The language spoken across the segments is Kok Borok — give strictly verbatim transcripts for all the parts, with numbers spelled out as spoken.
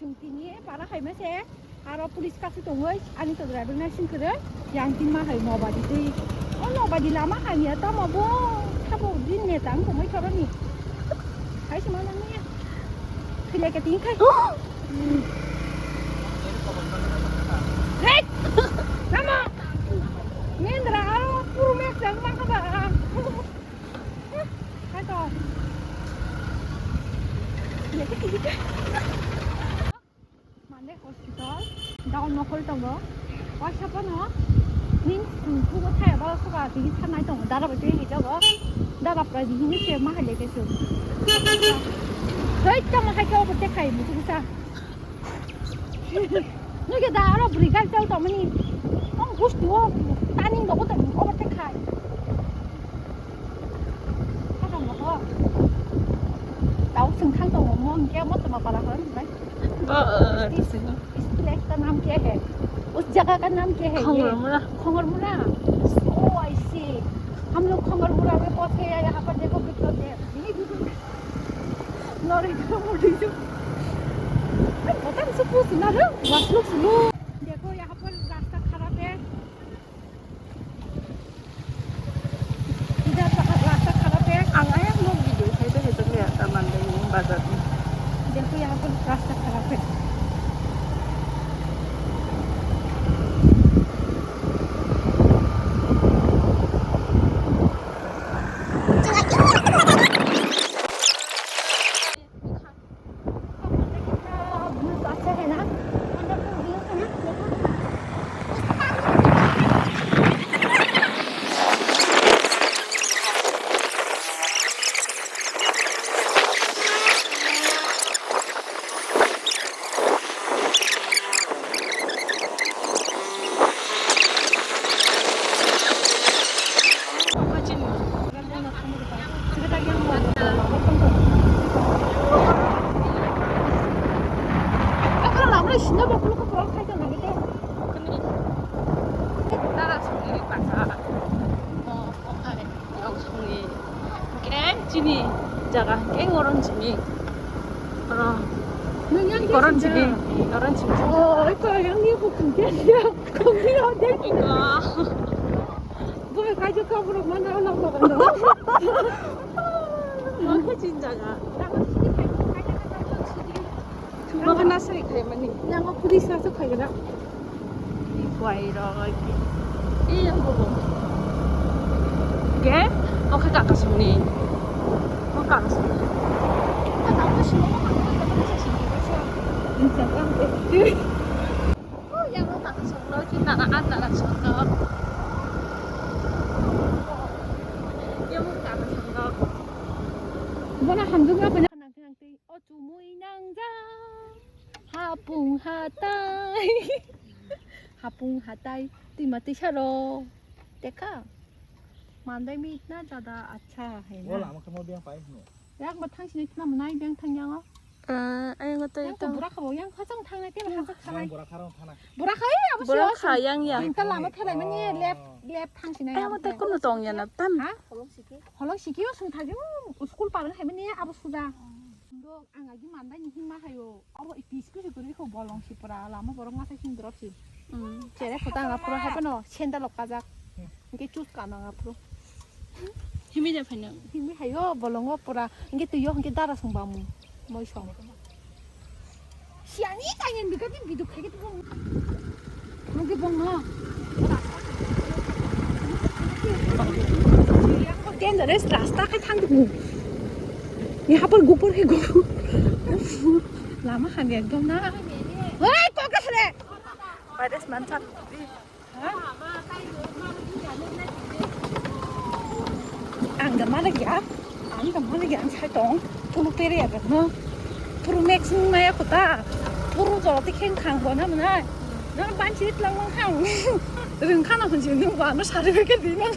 Tini para hai ma se, aro police kasu tongoi, ani to driver na sing kere, yang tin ma hai mobadi tui. O mobadi lama hai ya, tamo bo, tamo din ne tang tongoi choro ni. Hai se ma nang ya. Kile ke tin kai. Hey! Tamo! Mendra, aro puru mek sang ma ka ba. Hai to. Mande hospital, down mokol tongo. Waisa pono, ning sung thugo thaya ba suka tini thanai tongo. Dara bai tini hijago. Dara pra di hini se ma hai leke se. Doi tamo hai ke obo te khai mutu sa. Nui ke da aro bri gal chau tamo ni. Ong gustu o tani bo ko obo te khai. Tau sengthang tongo mo hingke mo toma para hwn bai. Ba, Is this place ka naam kya hai? Us jaga ka naam kya hai? Khongormura. Khongormura. Oh, I see. Hum log Khongormura mein pahunch gaye, yahan par dekho Bikram de. Narendra Modi ji. Bota musi puchna re, was log sulu. Dekho yahan par rasta kharab hai. Ang ayang no video khai de hejak le ta mandai ni bazar ni. Dekho yahan par rasta kharab hai. Chini jaga hingke oron chini. Oro. Oron chini. Oron chini. Oh, iko yang ni hukum dia dia. Kau dia dia. Iko. Gue kaji kau buruk mana orang orang. Mangke chini jaga. Mangke nasari khai mani. Yang aku di sana tu khai kena. Buai rok lagi. Iya, bobo. Ge, oke kaka sini. Oke kaka sini. Oh, yang oke kaka sini. Kita nak anda nak sini. Yang oke kaka sini. Bona hamdung apa? Nang tei o chumui nangjak. Hapung hatai. Hapung hatai. Twima twisa rok. Teka. Mandai mi itna jada acha hai na. Wala ama kamo biang pai hino. Yak ba thang sini itna manai biang thang yango. Eh, ayo ngoto yang itu. Bura khabo yang khasang thang na kela khasang thang. Bura kharong thana. Bura khai abo bura kha yang ya. Yang ta lama thelai mani lep lep thang sini. Ayo ngoto kuno tong ya na tan. Ha? Holong siki o sung thaji o school paron hai mani abo suda. Dok ang agi mandai ni hima hayo. Abo itis kusi kuri ko bolong si pura lama borok masa him drop si. Chere kota anga pura hai pano sendal lok kajak. Hingke chus kano anga pura. Himi ja phaino. Himi hayo bolongo pura. Hingke tuyo hingke dara sung bamu. Moi song. Siani tangen bikati biduk khai ke tu bong. Mungkin bong no. Dangerous rasta khai thang tu. Yaha par gupar hai gupu. Lama khan ekdom na. Hei, kokra sare. Virus mansa. Ang da mana gya, ang da mana gya, ang sai tong, pulu pere ya no, pulu mix maya kota, pulu jolo te kheng khang bo na mana, na ban chiri tlang mang khang, ring khana hon jini ba no sari beke di na.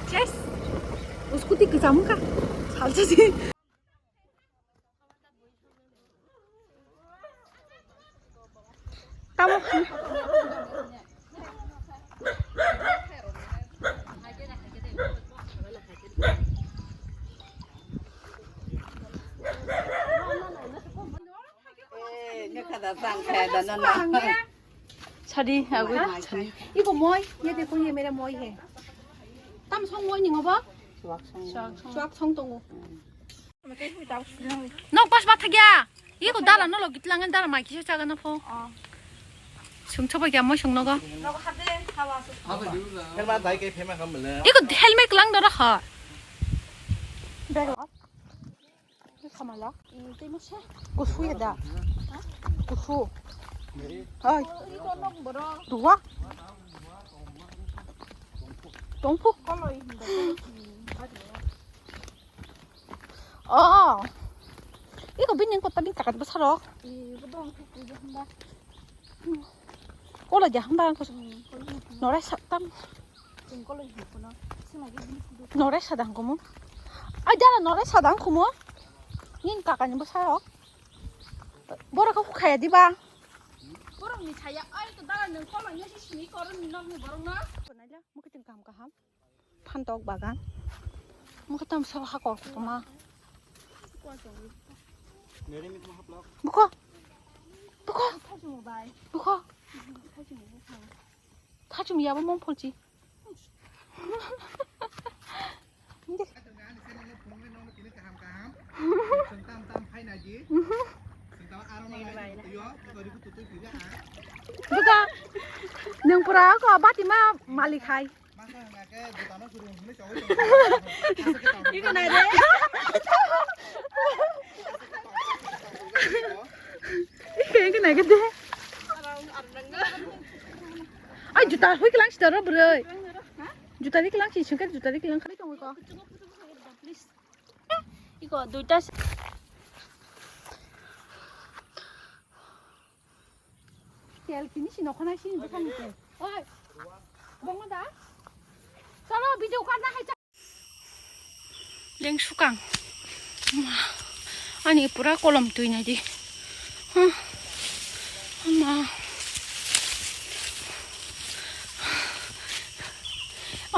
Yes. Scooty kwcham wngkha. Salsa se. Tamo. Sadi, agui. Iko moi, ye dekho, ye mere moi hai. Tam song moi ningo ba? Chuak song. Chuak song tongo. Nok pas ba thagya. Iko dala no lo gitlang dala mai kisa chaga na pho. Sung choba kya moi sung nogo. Helmet dai ke phema kam bele. Iko helmet lang dora kha. Samala. Tei mo se. Kusu ya da. Kusu. Hai. Ruwa. Tongphu. Oh. Iko bini kota bini takat besar rok. Kola ja hamba. Norai saktam. Norai sadang kumu. Ai jara norai sadang kumu. Nin kakani bwsarok. Borok khe khaya diba. Borok ni saya ai to dara nang kola nya si sini koron ni nok ni borok na. Naila mukhe tin kam kaham. Phantok bagan. Mukhe tam sal hakor kuma. Buko. Buko. Buko. Thachum yabo mom pholchi. Buka, nung pura ko bati ma malik hai. Iko nai de. Iko nai de. Ai juta hui kelang sida ro bwrwi. Juta ri kelang si sungke juta ri kelang khali tongwi ko. Iko duita. Tel kini si nokhona si bwkhani tel. Oi. Bongo da. Chalo video karna hai. Leng sukang. Ma. Ani pura kolom twi nai di. Huh. Ma.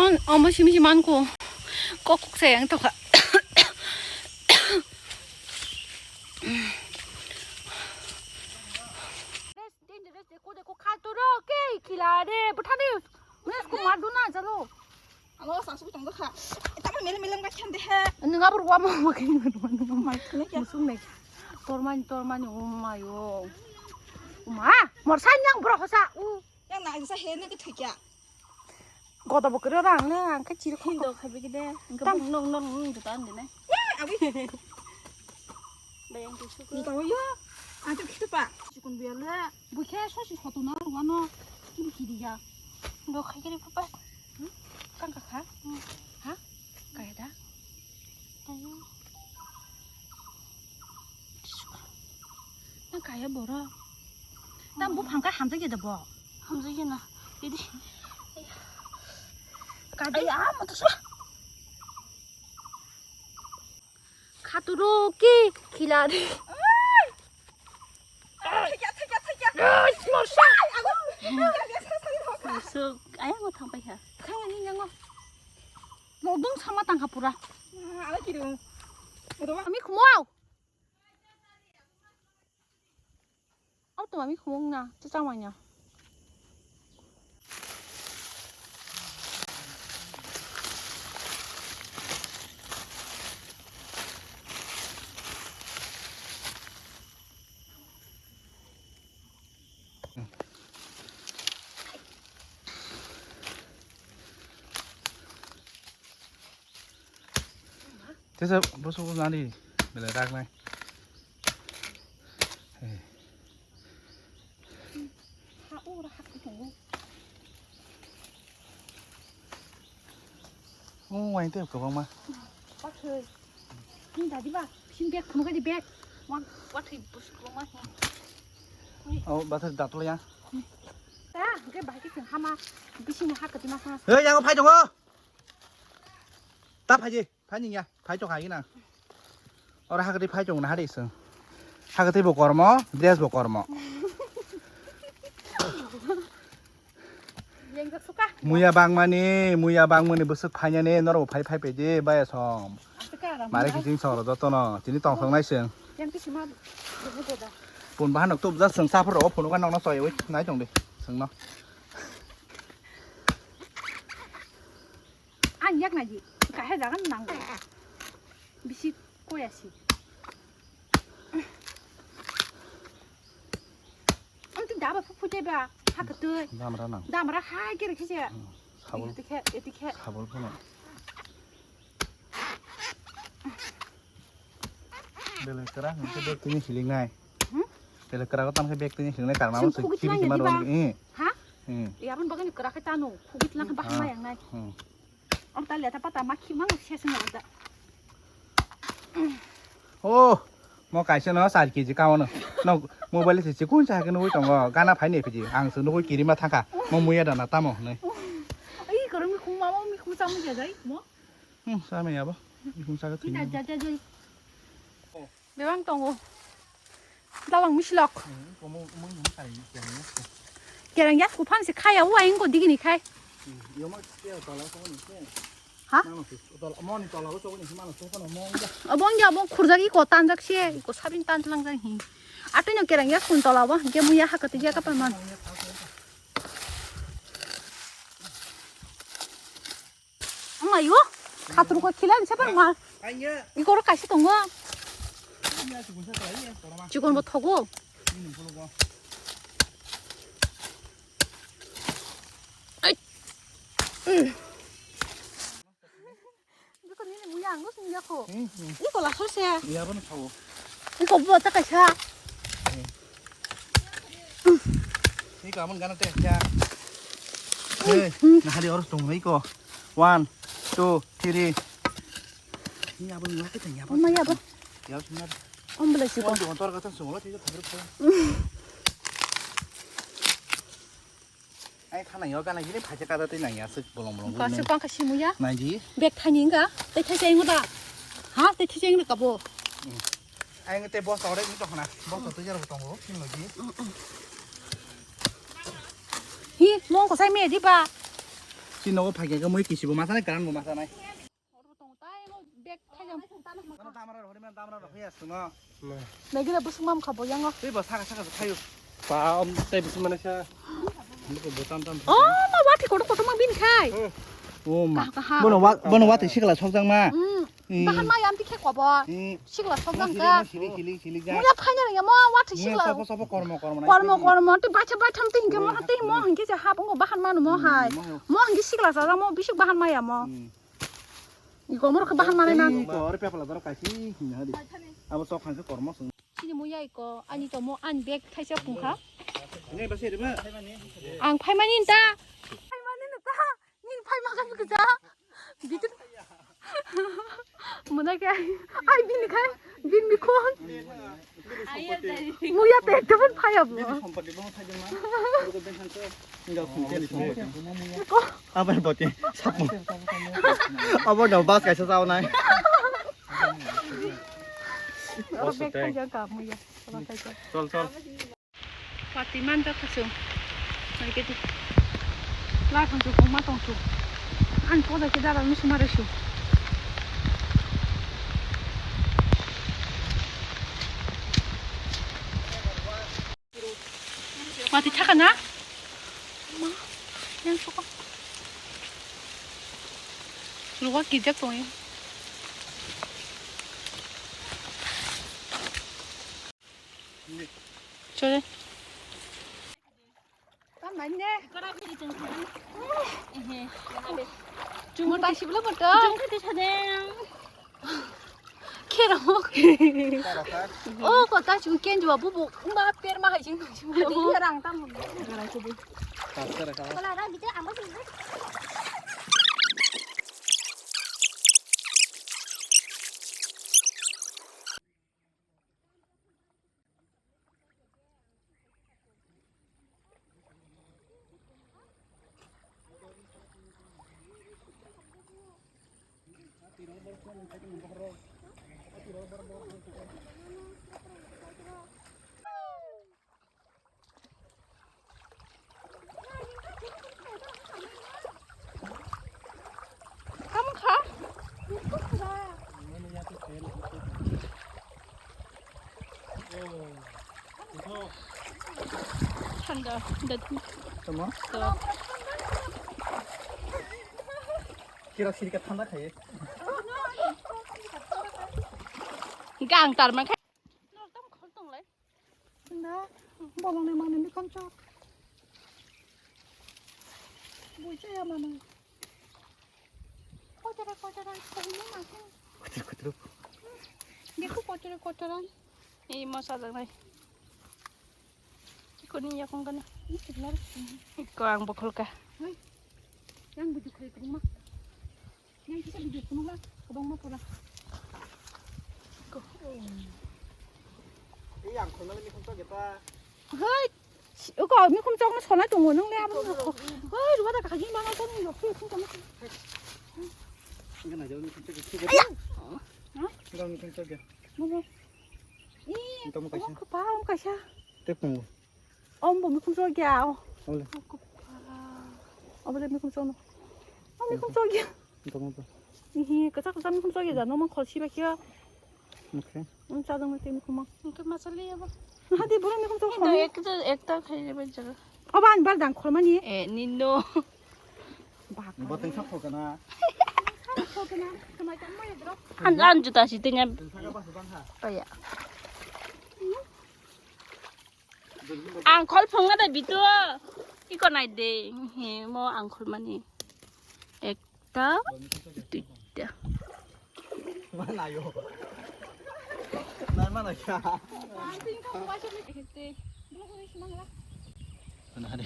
On, omo simi si man ko. Kok kok sayang to kha. Dangerous, dangerous, dekho, dekho, khatoro, ke, khila re, bwthani, mane, sku mar duna, chalo. Alo, sasu tong kha. Tamo mele mele ma khan de he. Nung abur wa mo mo ke nung wa mo. Mai khale kya? Musung nai. Tormani, tormani, oh my, oh. Ma, mor sai nyang bro hosa. U. Yang na sa he ne ke thikya. Goda bo kero rang ne, ang ke chiri khon. Hindo khabe ke de. Tam. Nong nong nong juta ande ne. Abi. Bayang ke suku. Juta yo. Ajo khito pa. Chikon biya le. Bukhe sosi khotona wano. Kiri kiri ya. Do khai kiri papa. Hmm? Kang kakha? Hmm. Ha? Kaya da? Ayo. Nang kaya bora. Tam bu phangka hamjak ya da bo. Hamjak ya na. Idi. Kaya. Ay, ah, motor sa. Khaturo ki khilari. Thakya, thakya, thakya. Ai, morsa. Ai, ago. Musuk, ayang mo thang pai ha. Thang ni nyango. Lodung sama tang kha pura. Ah, ala kiru. Ami khumau. Auto mami khumung na, chachang manya. Tesa bosok nani belai raknai. Ha, ura hak tongo. Oh, wain tei kwbangma. Pathai. Ni dadi ba, sin bag, phunukha di bag. Wan, pathai bosok kwbangma. Oh, bathai datlo ya. Ta, hwnkhe bahai khe chwng hama bisingni ha kwtwi ma sana. Hey, yango phai tongo. Ta phaidi, phaidi ya, phai chok hai na. Ora hakati phai chok na hari sung. Hakati bo kormo, dress bo kormo. Muya bangmani, muya bangmani bwswk phainani norok phai phai pedi baya som. Mare kiching song ro jotono tini tong song nai seng. Yang kisima bubu goda. Pun bahan nok tup ja seng saphar ro phunu kan nok no soi oi nai tong di seng no. Ang yak na ji. Ka he jagan nang. Bisi koya si. Ang tu daba phu phu deba. Ha ka tu. Damra nang. Damra ha kiri kisi. Sabol. Eti khe, eti khe. Sabol phano. Belai kwrak hwnkhe bag tini hilingnai. Hmm? Belai kwrak o tamo khe bag tini hilingnai karma. Sing abo khugui khibi tlang ya khima diba? Rwni. Eh. Ha? Eh. Ya aboni bagwi kwrak khe tano. Khugui tlang khe bahai. Ah. Maya wngnai. Hmm. Abo ta letha pata ma khima se sing da. Oh, mo kaisa no sar kg ka ono. No mobile se chikun sa khe nugui tongo. Gana phai ni phiji. Ang se nugui kirima thangkha. Mo muya dana tamo hwnwi. Ai korong mi khum mama mi khum samu ja jai mo. Hmm, sa me abo. Mi khum sa ka thini. Ja ja ja. Bebang tongo. Dalang misilok. Kerang yak kuphan se khaya wa ingo digini khai. Ha? Abong ya abong khurjak iko tanjak se iko sabin tan lang jang hi. Atwi no kerang yak kun tola wa ge muya hakati ya kapan man. Wng laio. Khatruk khe khilani se ma. Iko ro kaisa tongo. Chikon bo thogo. Ai. Biko nini muya ang no sung ya kho. Hmm, hmm. Iko la so se. Iya, bo no thago. Iko bo ta kaisa. Hmm. Iko amon gana te ya. Hmm, eh, hmm. Na hali oros tong iko. One, two, three. Iya, bo no te ya. Amma ya bo. Ya, sung na. Om bela si ko. Tor ka sung lo te. Ai khana yo gana gini phaikhe kada tei nang ya sik bolong bolong. Ka se pangkha simu ya. Nai di. Bag thani nga. Tei thai thai ngo da. Ha tei thai thai ngo ka bo. Ai nge te bosta ore ni to khana. Bosta to jaro tongo. Kin lo di. Hi mong ko sai me di ba. Sino phaikhe ka mui kisibo masa nai karan bo masa nai. Hor bo tongo, tai mo bag thailam. Ano damra rok, hori man damra rok, ya, sung, no. Nagila busuk mam khabo, yang, o. Tei bo saka, saka, thayo. Pa, om, tei busuk mane sa. Buko bo tam, tam. Oh, ma, wati kotor, kotor ma bin khai. Hmm. Oh, ma. Kaha, kaha. Bono wa-, bono wati sikla sokjang ma. Hmm. Hmm. Bahan ma yam tikhe kobo. Hmm. Sikla sokjang ka. Sili, sili, sili, sili, ja. Muya phaina ya, mo, wati sikla. Sopo, sopo, kormo, kormo, nai. Kormo, kormo, tei bacha, bacha, tei hingke mo, tei mo, hingke ja, ha, bongo bahan mano mo hai. Hmm, mo. Mo hingke sikla sokjang mo, bisik bahan ma ya mo. Hmm. Iko omorok khe bahan manai man. Iko oro pepla dorok kaisi hinwi hadi. Abo tok khan khe kormo song. Chini muya iko ani tomo ani bag thaisa pungkha. Ini basi riba. Ang phaimani ta. Phaimani ta. Nin phaima kha bikja. Bitin. Muna khe ai bini khai bin mi khon. Muya te ekdom phaya bo. Bini sompoti bo thai dong na. Oro ko bengkhan ko. Enggak khum teli sompoti. Ko. Apa yang boti? Sapu. Apa dah bas kaisa sao nai. Oro bag khai jang ka muya. Chol, chol. Pati manjak kha chwng. Naikhe di. Laphang chukung ma tong chu. Ani poda khe dara nung suma rw su. Pati thaka na? Ma, yang suka. Luwa kijak tong ya. Chole. Tam nai ne. Kora bhi chang khan. Ehe. Chungo ta sibla boto. Chungo ta sadeng. Kera mo. Oh, kota chu ken jwa bu bu. Umba per ma hai jing. Rang tam. Kala ra bite amo sing. Thanda, da. Tamo? To. Kira sirika thanda khaye. Gang tarma khai. Nor tam khol tong lai. Na, bolong ni mangni ni khonchok. Buicha ya mano. Kochara, kochara, kochara, kochara. Kutur, kutur. Dekho, kochara, kochara. Ei, mo sajak nai. Ikoni yakung kana. Ih, sebelah. Iko ang bokol ka. Hei. Yang bujuk kali kubung mak. Yang kita bujuk kubung lah. Kubung mak pura. Iko. Ei, ang khol nang ni khonchok ya ta. Hei. Uko mikhum chokno sonai tongo nung le abo. Hoi, ruwa da kagin bana to ni lokhi khum chokno. Enggak aja mikhum chok. Aya. Enggak mikhum chok ya. Bobo. Ih, tamo kaisa. Omo kapa, omo kaisa. Te pungu. Om bo mikhum chok ya. Ole. Omo le mikhum chokno. Om mikhum chok ya. Tamo to. Ihi, kacha kacha mikhum chok ya, no mang khol siba kya. Okay. Ang chajang na temi kuma. Ang ke masali ya ba. Hadi bura mikhum chok. Ekta, ekta khai le ba jaga. Oba an bar dang khol mani. Eh, nino. Bak. Bateng sak khol kana. Sak khol kana. Kamai tamo ya drop. An, an juta si tenya. Teng saka ba subang ha. Paya. Angkhol phunga da bitu. Iko nai de. He mo angkhol mani. Ekta, duita. Mana yo? Nai mana kya? Mana hari?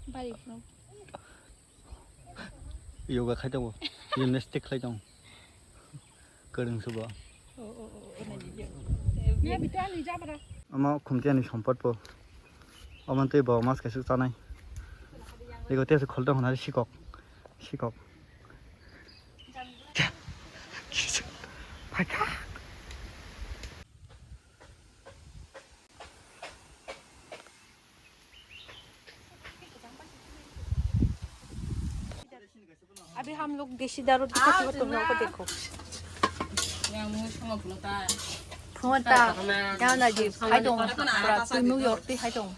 Bari phung. Yoga khai tongo, gymnastic khai tongo. Kwrwng se bo. Omo khumtiyani sompot bo. Omo tei bo mas kaisa chanai. Ego tei khol tong hwnari sikok. Sikok. Phaikha. अभी हम लोग देसी दारू दिखा के तुम लोगों को देखो। Phone ta, ya na ji, hai dong, pura tu New York ti hai dong.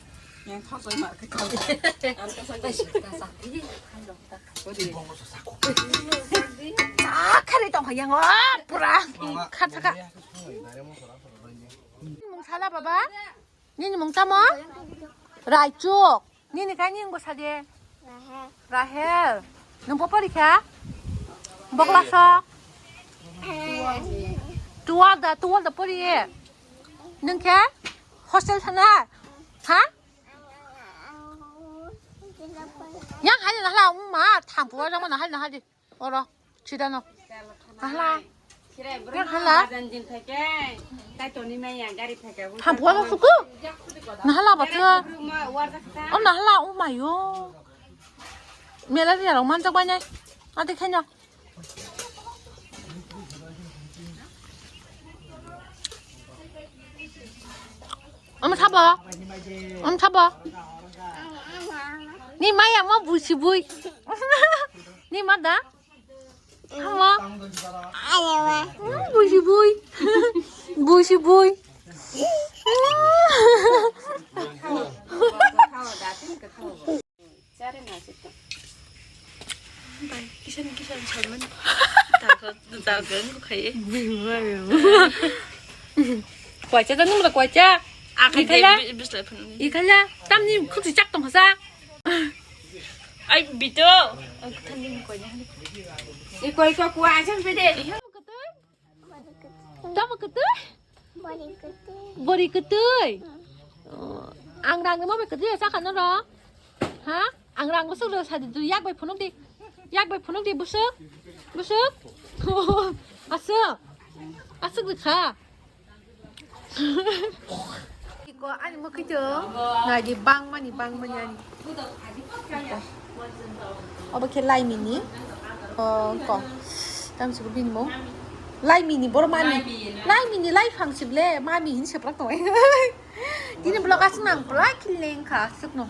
Ah, khari tong yang, ah, pura, khat saka. Mung sala baba. Nini mung tamo? Raichuk. Nini kai nini bwsa de? Rahel. Nung bo pori kha? Bo class o? Tuwal da, tuwal da pori ye. Nung khe? Hostel thana? Ha? Yang hai na hala, ma, thang puwa jang ma na hai na hai di. Oro, chidano. Nahla. Nahla. Hampuwa suku. Nahla bacha. O nahla, o mayo. Mela dia rong manjak banai. Ati khenyo. Om sabo. Om sabo. Ni maya mo busi bui. Ni mada. Hama. Busi bui. Busi bui. Bai, kisan kisan salman. Dago, dago, ang ko khaye. Kwacha ta numra kwacha. Akai ikhala. Tamni khukti chak tong sa. Ai, bito. Thani ko ni. Ikoi ko kwa asan pede. Tamo kwtwi? Bori kwtwi. Bori kwtwi? Hmm. Oh, ang rang nima bai kwtwi sa khana ro? Ha? Ang rang busuk ro sa di, yak bai phunuk di. Yak bai phunuk di busuk. Busuk. Asuk. Asuk di kha. Iko ani mwkhwtwng nai di bangmani, bangmani ani. Obo khe laimini. Ko, ko. Tamo se bini mung. Laimini, boro mami. Laimini, laiphang se ble, mami hin se prak tong. Tini vlog aswk nang pura khe leng kha, aswk no.